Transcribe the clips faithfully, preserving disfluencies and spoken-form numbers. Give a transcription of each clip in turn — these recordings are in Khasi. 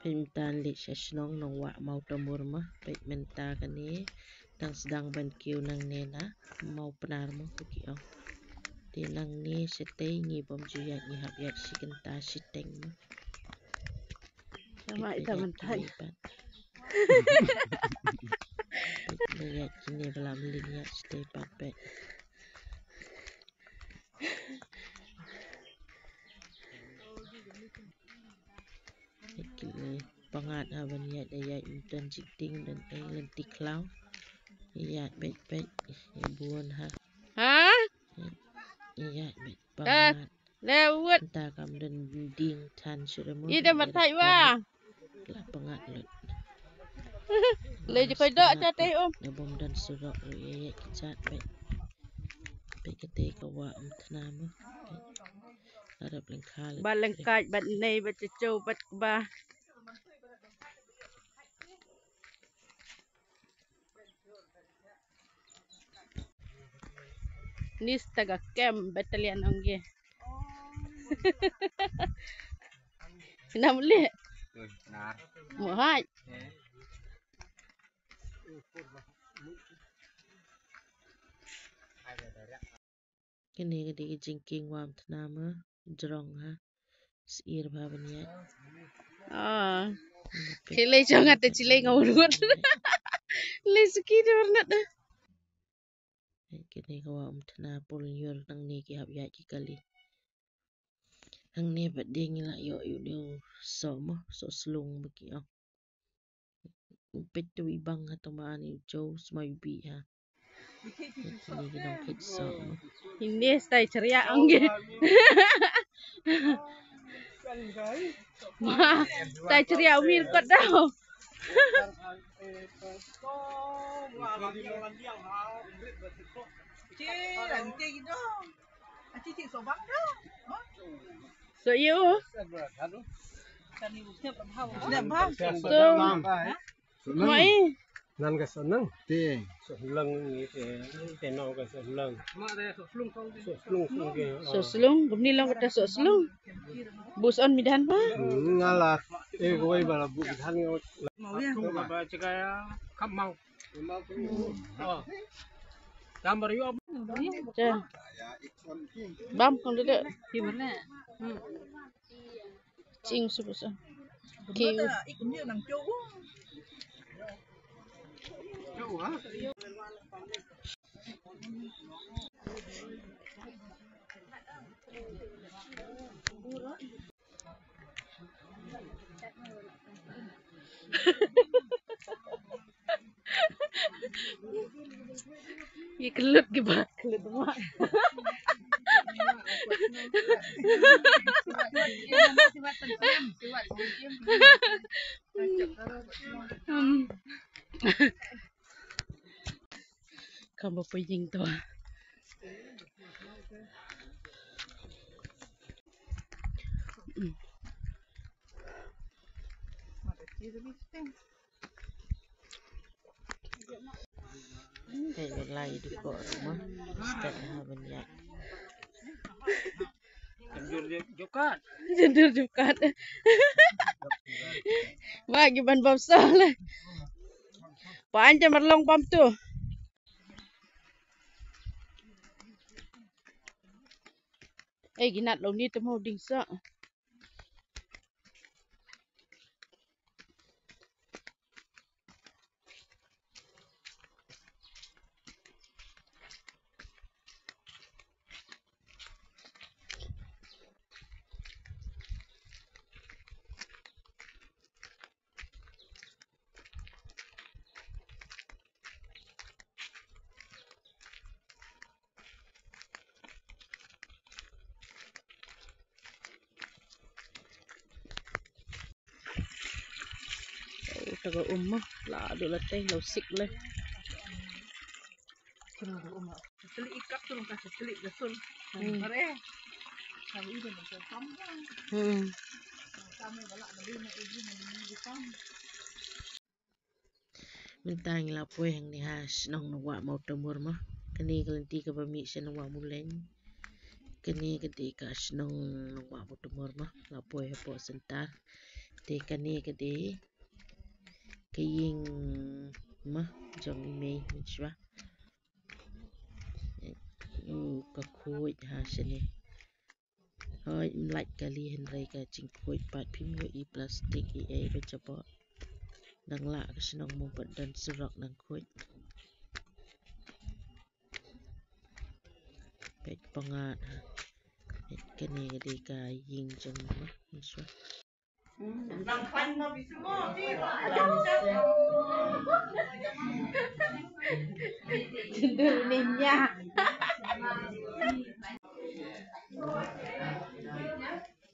Peit mynta leit sha shnong Nongwah Mawtamur mo. Peit mynta kane tang sdang ban kiew nangne na Mawpnar mo, ki ong. Te nangne shatei ngi bym ju ïaid, ngi hap ïaid shi kynta shiteng mo. Tama ita mynta. Peit, ïaid kine ba la mlien ïaid shatei pat, peit. Kine pangat ha ban ïaid, ïaid ym don jingtieng, don ei lynti khlaw. Ïaid beit beit, ïa bun ha. Ha? Ïaid beit pangat. Le wut. Nta kam don ding than shuh mo. Ida matai wa. La pangat lut. Le jikoi dok cha teh um. Ne bym don surok, ïaid ki jat beit. Beit kata ka wah Umthna mo. Arap lengkha. Ba lengkha, ba nei, ba checho, ba ba. Nis taga kem battalion ong ge. Nam le. Muhai. Kane ka dei ka jingkieng wah Umthna mo, jrong ha. Sir bha ban ïaid. Ah. Khilei jong nga te chilei nga urut. Le suki te warnat. Kane ka wah Umthna pul nyur nangne ki hap ïaid ki kali. Hangne pat dei ngi la ïoh ïoh dei soh mo, soh slung ba ki ong. U peit tu i bang ha tang ba ani u Joe sma u bi ha. Ini ki nong peit soh mo. Ini stai ceria ong ge. Ma, stai ceria umir kot dau. So you. So, mai. Nan ka sonang. Te. Sohlang ni te, te no ka sohlang. Sohlang song ke. Sohlang, kumni long kata sohlang. Bus on midan pa. Hmm, ngalat. Eh, gawai bala bu midan. Mau ya? Tung ka ba cakaya kap mau. Oh. Gambar yu apa? Cha. Bam kong dede. Di mana? Hmm. Ching su bu sa. Ki. Ye kelut ki ba, kelut ma. Hmm. Kam ba poi jingto. Hmm. Te lai du ko mo. Step ha ban ïaid. Jandur jukat. Jandur jukat. Ba ki ban bam sole. Pan jam long bam tu. Eh, ginat long ni temu ding sa. Oh, taga um mo, la du la tei, la sik le. Sili ikap tu ka sili gasul. Hmm. Pare. Kami ida na sa tam. Hmm. Kami bala na di na ida na di tam. Mynta ngi la poi hangne ha shnong Nongwah Mawtamur mo. Kane ka lynti kaba mih sha Nongwah Mulein. Kane ka dei ka shnong Nongwah Mawtamur mo. La poi hapoh center. Te kane ka dei ka ïing ma jong i mei mynshuwa. U ka khuid ha shane. Hoi, ym lait kali hynrei ka jingkhuid pat phim ïohi plastik ei ei ba jabok. Dang lah ka shnong mo pat don surok dang khuid. Peit pyngngad ha. Peit kane ka dei ka ïing jong ma mynshuwa. Chendol ninya.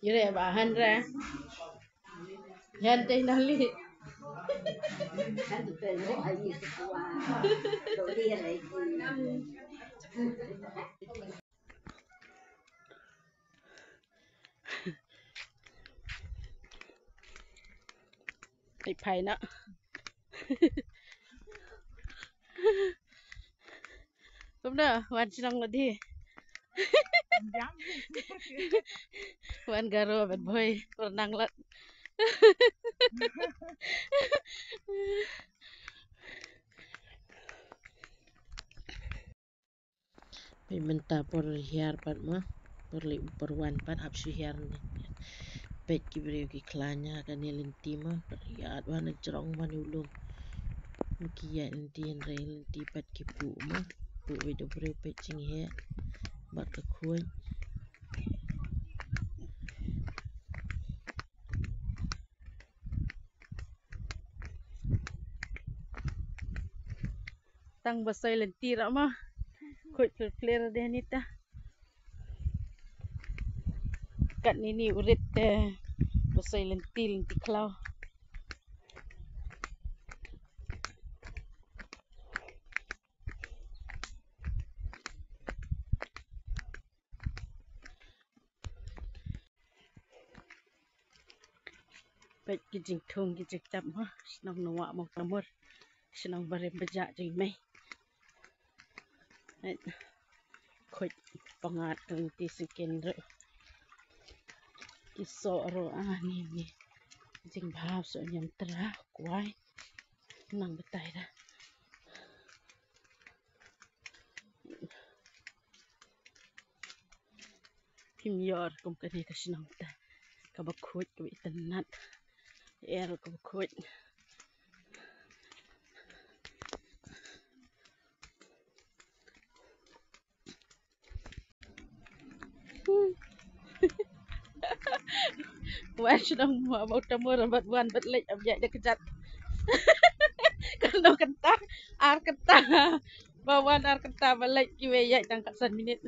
Yure ba han re. Yan te nali. Ai phai na. Kumno, wan shnong lade. Wan Garo bad Bhoi, por nang lat. Peit mynta por hiar pat ma, por leit por wan pat hap shu hiar ne. Peit ki briew ki khlaiñ ha kane lynti ma, ïaid wan na jrong wan u lum. Ma ki ïaid lynti hynrei lynti pat ki puh ma, puh wei da briew peit jingheh bad ka khuid. Tang ba soi lynti ra ma. Khuid pler pler de nita. Katne ni u rit te ba soi lynti, lynti khlaw. Peit ki jingthung ki jingtap ma, shnong Nongwah Mawtamur, shnong barim bajah jong i mei. Peit, khuid pyngngad ka lynti syngkien ruh. Ki soh ruh, ah, ni, ni. Jingbha soh ñiamtra, kwai. Nang batai da. Phim ïoh kum kane ka shnong ta. Kaba khuid kaba itynnad. Er kaba khuid. Wan shnong Mawtamur bad wan bad leit ap ïaid da kjat. Kano kynta, ar kynta. Ba wan ar kynta ba leit kiwei ïaid tang ka san minit.